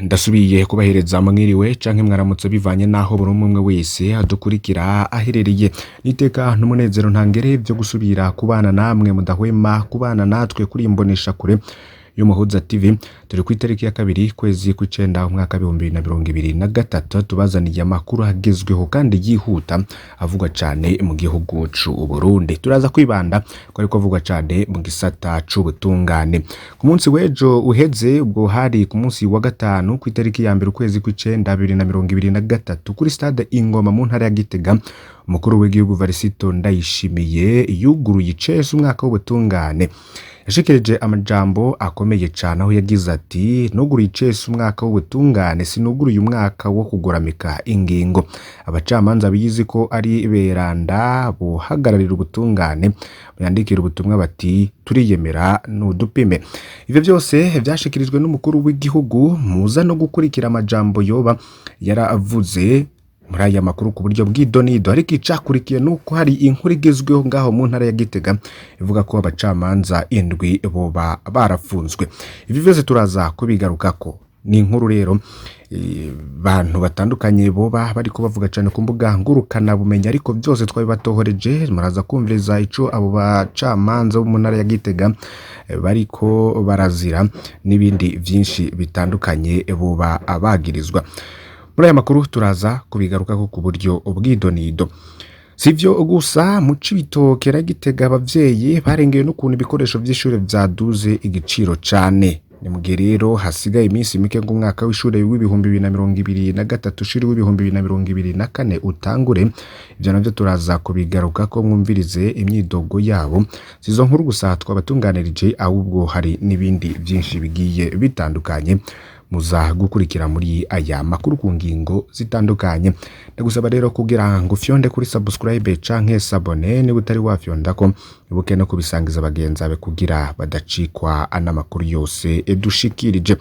Ndasubiye kubahereza mwiriwe canke mwaramutse bivanye naho buri umwe wese adukurikira aherereye. Niteka n'umunezero ntangere vyo gusubira kubana namwe mudahwema kubana natwe kuri imbonesha kure y'Umuhuza TV. Turi ku itariki ya kabiri kwezi kw'icenda umwaka 2023, tubazaniye amakuru agezweho kandi yihuta avugwa cane mu gihugu c'u Burundi. Turaza kwibanda ko ariko avugwa cane mu gisata c'ubutungane. Ku munsi w'ejo uheze, ubwo hari ku munsi wa gatanu ku itariki ya mbere ukwezi kw'icenda 2023, kuri stade Ingoma mu ntara ya Gitega, umukuru w'igihugu Varisito Ndayishimiye yuguruye icese umwaka w'ubutungane. Yashikirije amajambo akomeye cane aho yagize ati: "Nuguruye icese umwaka w'ubutungane, sinuguruye umwaka wo kugoramika ingingo. Abacamanza bizi ko ari beranda bohagararira ubutungane yandikira ubutumwa bati turiyemera nudupime." Ivyo vyose vyashikirijwe n'umukuru w'igihugu. Muza no gukurikira amajambo yoba yaravuze muri aya makuru ku buryo bw'idonido. Ariko icakurikiye nuko hari inkuru igezweho ngaho mu ntara ya Gitega ivuga ko abacamanza indwi boba barafunzwe. Ibi vyose turaza kubigarukako. Ni inkuru rero bantu batandukanye boba bariko bavuga cane ku mbuga ngurukana bumenyi, ariko byose twabibatohoreje. Muraza kumviriza ico abo bacamanza bo mu ntara ya Gitega bariko barazira n'ibindi vyinshi bitandukanye boba abagirizwa. Muri aya makuru turaza kubigarukako ku buryo bw'idonido. Sivyo gusa, mu Cibitoke na Gitega abavyeyi barengeye n'ukuntu ibikoresho vy'ishure vyaduze igiciro cane. Ni mu gihe rero hasigaye iminsi mike ngo umwaka w'ishure w'2023 ushira w'2024 utangure. Ivyo navyo turaza kubigarukako, mwumvirize imyidogo yabo. Sizo nkuru gusa twabatunganirije, ahubwo hari n'ibindi vyinshi bigiye bitandukanye muza gukurikira muri aya makuru ku ngingo zitandukanye. Ndagusaba rero kugira ngo ufyonde kuri subscribe canke s'abonner niba utari wafyondako, ibuke no kubisangiza bagenzi bawe kugira badacikwa n'amakuru yose dushikirije.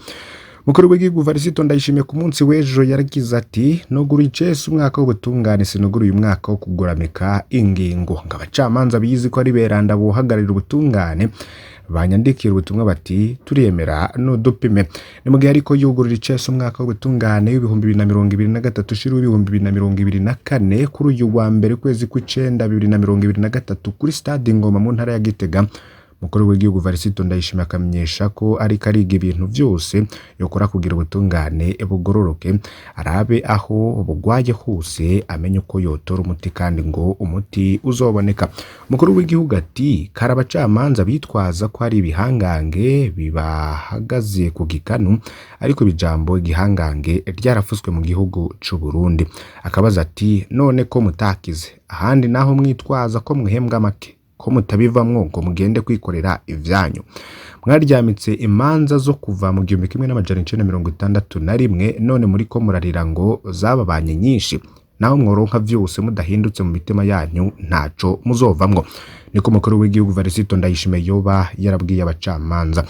Mukuru w'igihugu Varisito Ndayishimiye ku munsi w'ejo yaragize ati: "Nuguruye icese umwaka w'ubutungane, sinuguruye umwaka wo kugoramika ingingo. Ngo abacamanza bizi ko ari beranda bohagararira ubutungane banyandikira ubutumwa bati turiyemera nudupime." Ni mu gihe ariko yugurura icese umwaka w'ubutungane w'2023 ushira w'2024 kuri uyu wa mbere ukwezi kw'icenda 2023 kuri stade Ingoma mu ntara ya Gitega, mukuru w'igihugu Varisito Ndayishimiye akamenyesha ko ariko ariga ibintu vyose yokora kugira ubutungane bugororoke, arabe aho bugwaye hose amenye uko yotora umuti, kandi ngo umuti uzoboneka. Umukuru w'igihugu ati: "Kare abacamanza bitwaza ko ari ibihangange bibahagaze ku gikanu, ariko ijambo igihangange ryarafuswe mu gihugu c'u Burundi." Akabaza ati: "None ko mutakize ahandi naho mwitwaza ko muhembwa make, ko mutabivamwo ngo mugende kwikorera ivyanyu? Mwaryamitse imanza zo kuva mu 1961, none muriko murarira ngo zababanye nyinshi. Naho mworonka vyose, mudahindutse mu mitima yanyu ntaco muzovamwo." Niko umukuru w'igihugu Varisito Ndayishimiye yoba yarabwiye abacamanza.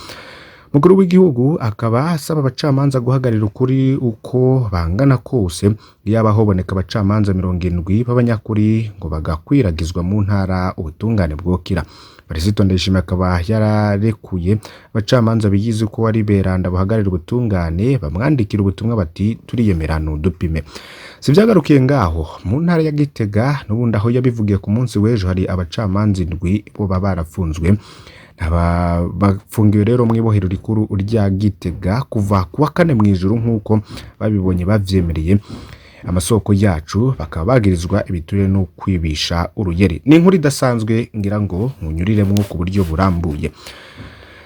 Mukuru w'igihugu akaba asaba abacamanza guhagararira ukuri uko bangana kose. Yaba hoboneka abacamanza 70 b'abanyakuri ngo bagakwiragizwa mu ntara, ubutungane bwokira. Varisito Ndayishimiye akaba yararekuye abacamanza bigize ko ari beranda bahagararira ubutungane bamwandikira ubutumwa bati turiyemera nudupime. Si vyagarukiye ngaho mu ntara ya Gitega n'ubundi aho yabivugiye ku munsi w'ejo, hari abacamanza indwi boba barafunzwe. Aba bafungiwe rero mw'ibohero rikuru rya Gitega kuva kuwa kane mw'ijoro nk'uko babibonye bavyemereye amasoko yacu, bakaba bagirizwa ibiturire no kwibisha uruyeri. Ni inkuru idasanzwe ngira ngo munyuriremwo ku buryo burambuye.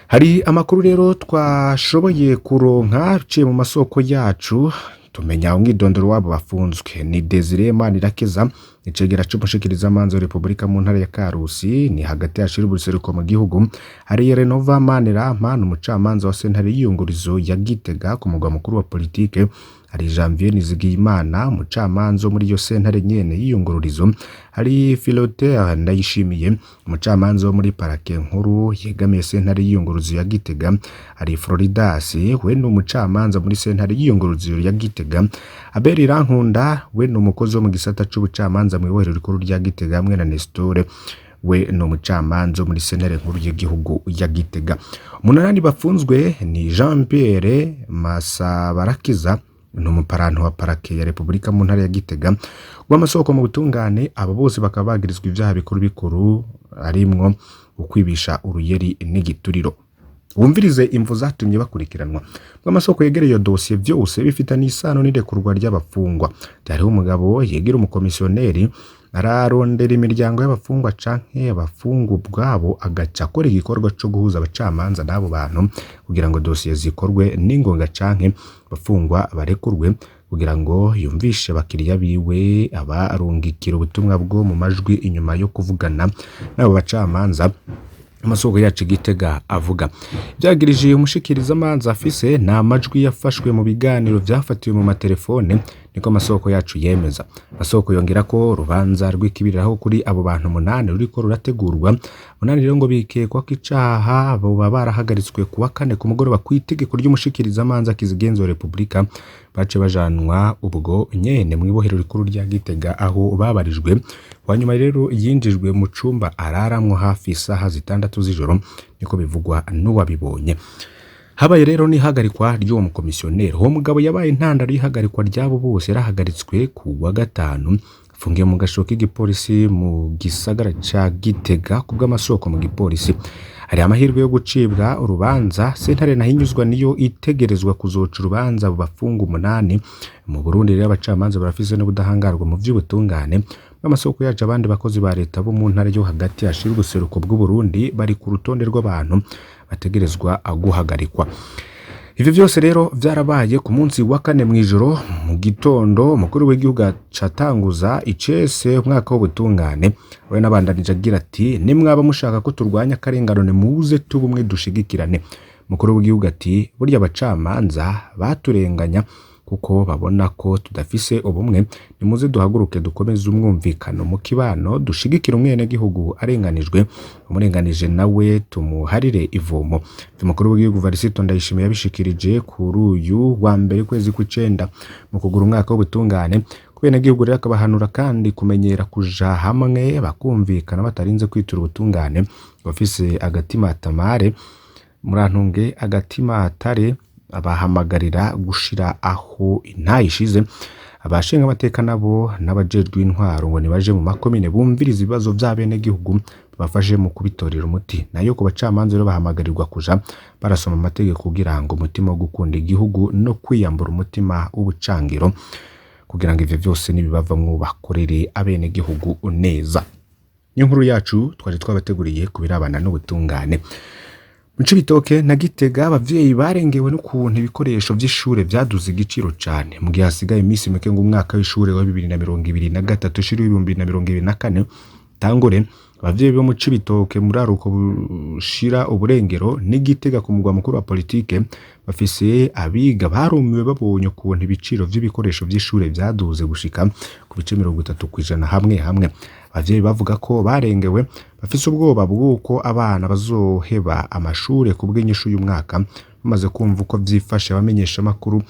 Hari amakuru rero twashoboye kuronka biciye mu masoko yacu, tumenya umwidondoro wabo bafunzwe. Ni Desire Manirakiza, icegera c'umushikirizamanza wa Repubulika mu ntara ya Karusi, ni hagati yashira ubuseruko mu gihugu. Hari Renova Manirama, umucamanza wa sentare y'iyungurizo ya Gitega ku mugwa mukuru wa politike. Hari Janvier Nizigiyimana, umucamanza wo muri iyo sentare nyene y'iyungururizo. Hari Philotere Ndayishimiye, umucamanza wo muri parake nkuru yegamiye sentare y'iyungururizo ya Gitega. Hari Floridas, we ni umucamanza muri sentare y'iyungururizo ya Gitega. Abel Irankunda, we ni umukozi wo mu gisata c'ubucamanza mw'ibohero rikuru rya Gitega, hamwe na Nestor We ni umucamanza wo muri sentare nkuru y'igihugu ya Gitega. Umunani bafunzwe ni Jean Pierre Masabarakiza, ni umuparanto wa parake ya Repubulika mu ntara ya Gitega. Rw'amasoko mu butungane, abo bose bakaba bagirizwa ivyaha bikuru bikuru arimwo ukwibisha uruyeri n'igituriro. Wumvirize imvo zatumye bakurikiranwa. Bw'amasoko yegereye iyo dosiye, vyose bifitanye isano n'irekurwa ry'abafungwa. Hariho umugabo yegera umukomisiyoneri, ararondera imiryango y'abafungwa canke abafungwa ubwabo, agaca akora igikorwa co guhuza abacamanza n'abo bantu kugira ngo dosiye zikorwe n'ingonga canke abafungwa barekurwe, kugira ngo yumvishe abakiriya biwe abarungikira ubutumwa bwo mu majwi inyuma yo kuvugana n'abo bacamanza. Amasoko yacu Gitega avuga vyagirije umushikirizamanza afise ni amajwi yafashwe mu biganiro vyafatiwe mu matelefone, niko amasoko yacu yemeza. Amasoko yongera ko urubanza rw'ikibiriraho kuri abo bantu 8 ruriko rurategurwa. 8 rero ngo bikekwa ko icaha boba barahagaritswe kuwa kane ku mugoroba kw'itegeko ry'umushikirizamanza kizigenza wa Repubulika, bace bajanwa ubwo nyene mw'ibohero rikuru rya Gitega aho babarijwe. Wanyuma rero yinjijwe mu cumba araramwo hafi isaha 6 z'ijoro, niko bivugwa n'uwabibonye. Habaye rero n'ihagarikwa ry'uwo mukomisiyoneri. Uwo mugabo yabaye intandaro y'ihagarikwa ry'abo bose, yarahagaritswe ku wa gatanu, afungiye mu gasho k'igipolisi mu gisagara ca Gitega. Ku bw'amasoko mu gipolisi, hari amahirwe yo gucibwa urubanza. Sentare Ntahinyuzwa niyo itegerezwa kuzoca urubanza abo bafunga 8. Mu Burundi rero abacamanza barafise n'ubudahangarwa mu vy'ubutungane. Bw'amasoko yacu, abandi bakozi ba leta bo mu ntara yo hagati hashira ubuseruko bw'Uburundi bari ku rutonde rw'abantu bategerezwa guhagarikwa. Ivyo vyose rero vyarabaye ku munsi wa kane mw'ijoro. Mu gitondo umukuru w'igihugu acatanguza icese umwaka w'ubutungane. We nabandanije agira ati: nimwaba mushaka ko turwanya akarengano, nimuze tube umwe dushigikirane. Umukuru w'igihugu ati: burya abacamanza baturenganya kuko babona ko tudafise ubumwe, nimuze duhaguruke dukomeze umwumvikano mu kibano, dushigikire umwenegihugu arenganijwe, umurenganije nawe tumuharire ivomo. Umukuru w'igihugu Varisito Ndayishimiye yabishikirije kuri uyu wa mbere kwezi kw'icenda mu kugura umwaka w'ubutungane. Ku benegihugu rero akabahanura kandi kumenyera kuja hamwe bakumvikana batarinze kwitura ubutungane. Abafise agatima tamare, murantunge, agatima atare, abahamagarira gushira aho intayishize. Abashinga amateka nabo n'abajejwe intwaro ngo nibaje mu makomine bumvirize ibibazo vy'abenegihugu, bafashe mu kubitorera umuti. Nayo ku bacamanza rero bahamagarirwa kuja barasoma amategeko kugira ngo umutima wo gukunda igihugu no kwiyambura umutima w'ubucangiro, kugira ngo ivyo vyose nibibavamwo bakorere abenegihugu neza. Niyo nkuru yacu twari twabateguriye ku birabana n'ubutungane. Mu Cibitoke na Gitega abavyeyi barengewe n'ukuntu ibikoresho vy'ishure vyaduze igiciro cane mu gihe hasigaye iminsi mike ngo umwaka w'ishure wa 2023 ushira 2024 tangure. Abavyeyi bo mu Cibitoke muraruko bushira uburengero n'Igitega ku mugwa mukuru wa politike bafise abiga barumiwe babonye ukuntu ibiciro vy'ibikoresho vy'ishure vyaduze gushika ku bice 30% hamwe hamwe. Abavyeyi bavuga ko barengewe, bafise ubwoba bw'uko abana bazoheba amashure ku bw'inyishu y'umwaka. Bamaze kumva uko vyifashe, abamenyesha makuru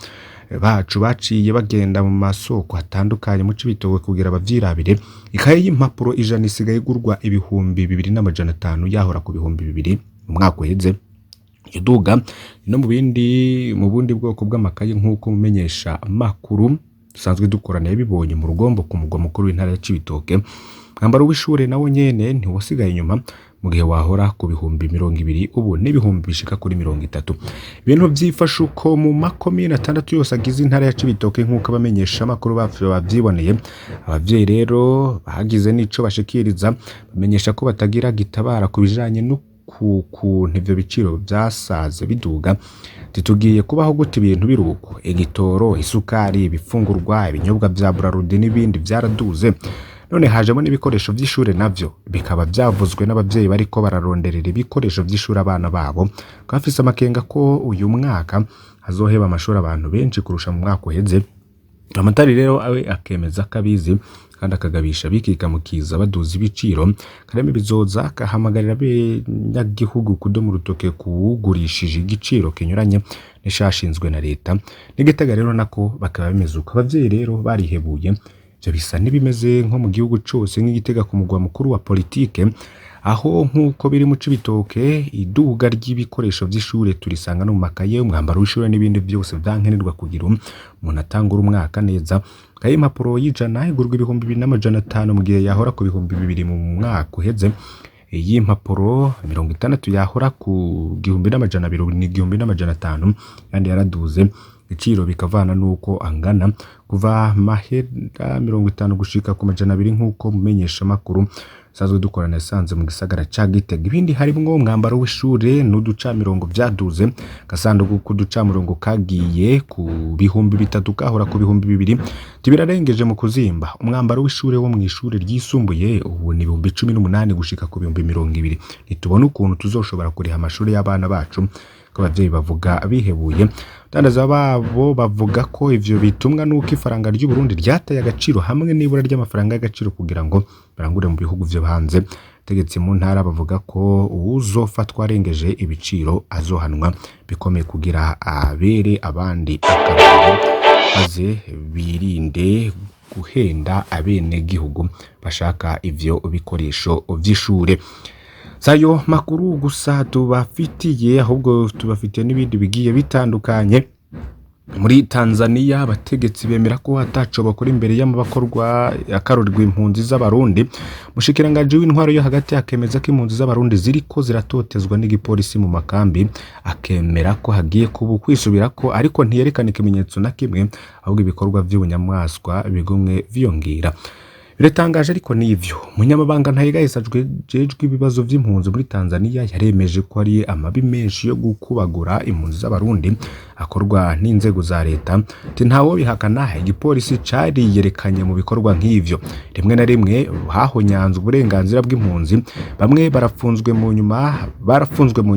bacu baciye bagenda mu masoko atandukanye mu Cibitoke kugira bavyirabire. Ikaye y'impapuro 100 isigaye igurwa 2500, yahora ku 2000 mu mwaka uheze. Iduga no mu bindi mu bundi bwoko bw'amakaye, nk'uko mumenyesha makuru dusanzwe dukorana yabibonye mu Rugombo ku mugwa mukuru w'intara ya Cibitoke. Mwambaro w'ishure nawo nyene ntiwasigaye inyuma, mu gihe wahora ku 20,000 ubu n'ibihumbi bishika kuri 30. Ibintu vyifashe uko mu makomine 6 yose agize intara ya Cibitoke, nk'uko abamenyesha makuru bacu bavyiboneye. Abavyeyi rero bagize n'ico bashikiriza, bamenyesha ko batagira gitabara ku bijanye no kuntu ivyo biciro vyasaze biduga. Titugiye kubaho gute ibintu biruko? Igitoro, isukari, ibifungurwa, ibinyobwa vya Brarudi n'ibindi vyaraduze, none hajemo n'ibikoresho vy'ishure navyo bikaba vyavuzwe n'abavyeyi bariko bararonderera ibikoresho vy'ishure abana babo. Bafise amakenga ko uyu mwaka hazoheba amashuri abantu benshi kurusha mu mwaka uheze. Amatari rero awe akemeza ko abizi kandi akagabisha bikika mukiza baduza ibiciro. Kareme Bizoza akahamagarira abenegihugu kudoma urutoke kuwugurishije igiciro kinyuranye n'icashinzwe na leta. N'Igitega rero nako bakaba bimeze uko. Abavyeyi rero barihebuye Ivyo bisa n'ibimeze nko mu gihugu cose nk'Igitega ku mugwa mukuru wa politike, aho nk'uko biri mu Cibitoke iduga ry'ibikoresho vy'ishure turisanga no mu makaye, umwambaro w'ishure n'ibindi vyose vyankenerwa kugira umuntu atangure umwaka neza. Ikaye y'impapuro y'ijana igurwa 2500 mu gihe yahora ku 2000 mu mwaka uheze. Iy'impapuro 60 yahora ku 1200 ubu ni 1500, yandi yaraduze ibiciro bikavana n'uko angana, kuva mahera 50 gushika ku 200 nk'uko mumenyeshamakuru dusanzwe dukorana yasanze mu gisagara ca Gitega. Ibindi harimwo umwambaro w'ishure n'uducamirongo vyaduze, agasandugu k'uducamurongo kagiye ku 3000 kahora ku 2000, birarengeje mu kuzimba. Umwambaro w'ishure wo mw'ishure ryisumbuye ubu ni 18,000 gushika ku 20,000. Ntitubona ukuntu tuzoshobora kuriha amashure y'abana bacu, ko abavyeyi bavuga bihebuye. Abadandaza babo bavuga ko ivyo bitumwa n'uko ifaranga ry'Uburundi ryataye agaciro hamwe n'ibura ry'amafaranga y'agaciro kugira ngo barangure mu bihugu vyo hanze. Abategetsi mu ntara bavuga ko uwuzofatwa arengeje ibiciro azohanwa bikomeye kugira abere abandi akarorero, maze birinde guhenda abenegihugu bashaka ivyo bikoresho vy'ishure. Sayo makuru gusa tubafitiye, ahubwo tubafitiye n'ibindi bigiye bitandukanye. Muri Tanzania abategetsi bemera ko ataco bakora imbere y'amabakorwa akarurirwa impunzi z'Abarundi. Umushikiranganji w'intwaro yo hagati akemeza ko impunzi z'Abarundi ziriko ziratotezwa n'igipolisi mu makambi, akemera ko hagiye kuba ukwisubirako, ariko ntiyerekana ikimenyetso na kimwe, ahubwo ibikorwa vy'ubunyamaswa bigumwe vyiyongera. Biratangaje ariko nivyo. Umunyamabanga ntayegayeza ajejwe ibibazo vy'impunzi muri Tanzania yaremeje ko ari amabi menshi yo gukubagura impunzi z'Abarundi akorwa n'inzego za leta. Ati ntawobihakana, igipolisi cariyerekanye mu bikorwa nk'ivyo. Rimwe na rimwe hahonyanzwe uburenganzira bw'impunzi, bamwe barafunzwe mu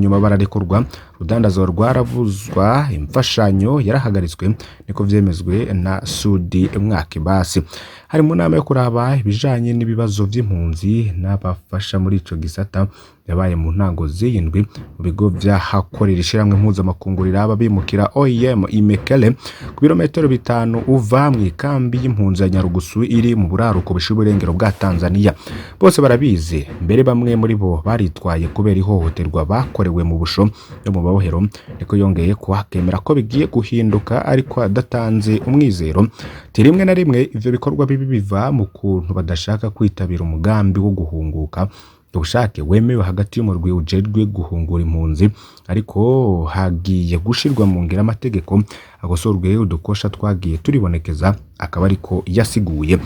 nyuma bararekurwa, urudandazwa rwaravuzwa, imfashanyo yarahagaritswe, niko vyemezwe na Sudi Mwakibasi. Hari mu nama yo kuraba ibijanye n'ibibazo vy'impunzi n'abafasha muri ico gisata yabaye mu ntango z'iyindwi mu bigo vy'ahakorera ishirahamwe mpuzamakungu riraba bimukira OIM Imekele, ku birometero 5 uva mw'ikambi y'impunzi ya Nyarugusu iri mu buraruko bushira uburengero bwa Tanzania. Bose barabizi, mbere bamwe muri bo baritwaye kubera ihohoterwa bakorewe mu busho no mu mabohero. Niko yongeye kuhakemera ko bigiye guhinduka ariko adatanze umwizero. Ati rimwe na rimwe ivyo bikorwa bibi biva mu kuntu badashaka kwitabira umugambi wo guhunguka, ubushake wemewe hagati y'umurwi ujejwe guhungura impunzi, ariko hagiye gushirwa mu ngiro amategeko agosorwe udukosha twagiye turibonekeza, akaba ariko yasiguye.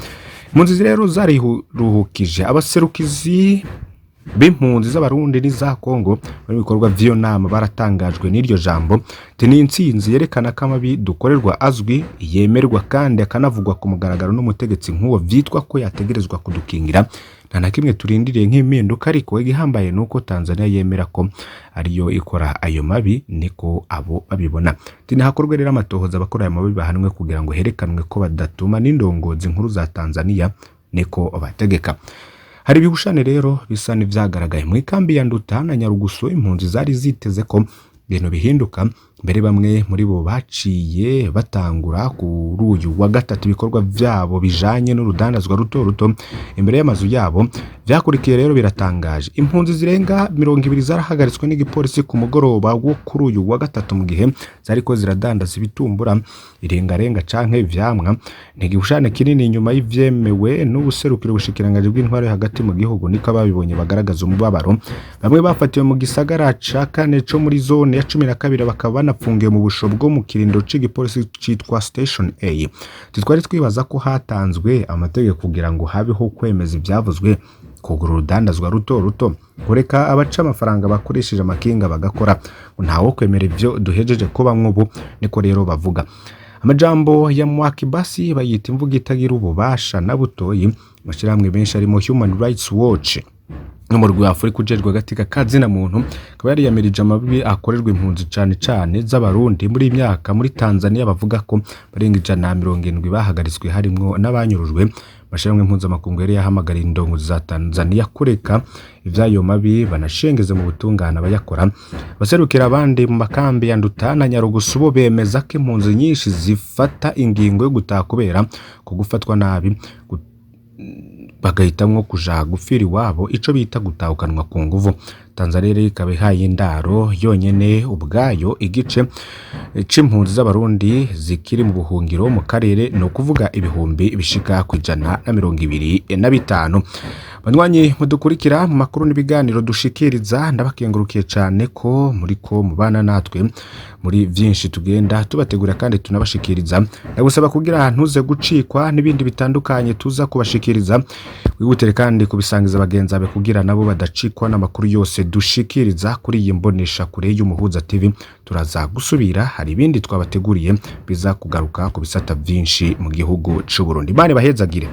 Impunzi rero zariruhukije abaserukizi b'impunzi z'Abarundi n'iza Kongo muri bikorwa vy'iyo nama baratangajwe n'iryo jambo. Ati ni intsinzi yerekana ko amabi dukorerwa azwi, yemerwa kandi akanavugwa ku mugaragaro n'umutegetsi nk'uwo vyitwa ko yategerezwa kudukingira. Nta na kimwe turindiriye nk'impinduka, ariko igihambaye nuko Tanzania yemera ko ariyo ikora ayo mabi, niko abo babibona. Ati nihakorwe rero amatohoza abakora ayo mabi bahanwe kugira ngo herekanwe ko badatuma n'indongozi nkuru za Tanzania, niko bategeka. Hari ibihushane rero bisa n'ivyagaragaye mu ikambi ya Nduta na Nyarugusu. Impunzi zari ziteze ko ibintu bihinduka, mbere bamwe muri bo baciye batangura kuri uyu wa gatatu ibikorwa vyabo bijanye n'urudandazwa ruto ruto imbere y'amazu yabo. Vyakurikiye rero biratangaje, impunzi zirenga 20 zarahagaritswe n'igipolisi ku mugoroba wo kuri uyu wa gatatu mu gihe zariko ziradandaza ibitumbura, irengarenga canke ivyamwa. Ni igihushane kinini inyuma y'ivyemewe n'ubuserukiro bushikiranganji bw'intwaro hagati mu gihugu, niko ababibonye bagaragaza umubabaro. Bamwe bafatiwe mu gisagara ca kane co muri zone ya 12 bakaba banafungiwe mu busho bwo mu kirindo c'igipolisi citwa Station A. Twari twibaza ko hatanzwe amategeko kugira ngo habeho kwemeza ivyavuzwe, kugura urudandazwa ruto ruto, kureka abaca amafaranga bakoresheje amakinga bagakora, ntawo kwemera ivyo duhejeje kubamwo ubu, niko rero bavuga. Amajambo ya Mwakibasi bayita imvugo itagira ububasha na butoyi. Amashirahamwe menshi arimo Human Rights Watch n'umurwi wa Afrika ujejwe agateka kazina muntu akaba yariyamirije amabi akorerwa impunzi cane cane z'Abarundi muri imyaka muri Tanzania, bavuga ko barenga 170 bahagaritswe harimwo n'abanyurujwe. Amashirahamwe mpuzamakungu yari yahamagariye indongozi za Tanzania kureka ivyayo mabi banashengeze mu butungane abayakora. Abaserukira abandi mu makambi ya Nduta na Nyarugusu bo bemeza ko impunzi nyinshi zifata ingingo yo gutaha kubera ku gufatwa nabi, bagahitamwo kuja gupfira iwabo, ico bita gutahukanwa ku nguvu. Tanzania rero ikaba ihaye indaro yonyene ubwayo igice c'impunzi z'Abarundi zikiri mu buhungiro mu karere, ni ukuvuga ibihumbi bishika 125. Banywanyi mudukurikira mu makuru n'ibiganiro dushikiriza, ndabakengurukiye cane ko muriko mubana natwe muri vyinshi tugenda tubategura kandi tunabashikiriza. Ndagusaba kugira ntuze gucikwa n'ibindi bitandukanye tuza kubashikiriza, wihutire kandi kubisangiza bagenzi bawe kugira nabo badacikwa n'amakuru yose dushikiriza kuri iyi mbonesha kure y'Umuhuza TV. Turaza gusubira, hari ibindi twabateguriye biza kugaruka ku bisata vyinshi mu gihugu c'u Burundi. Imana ibahezagire.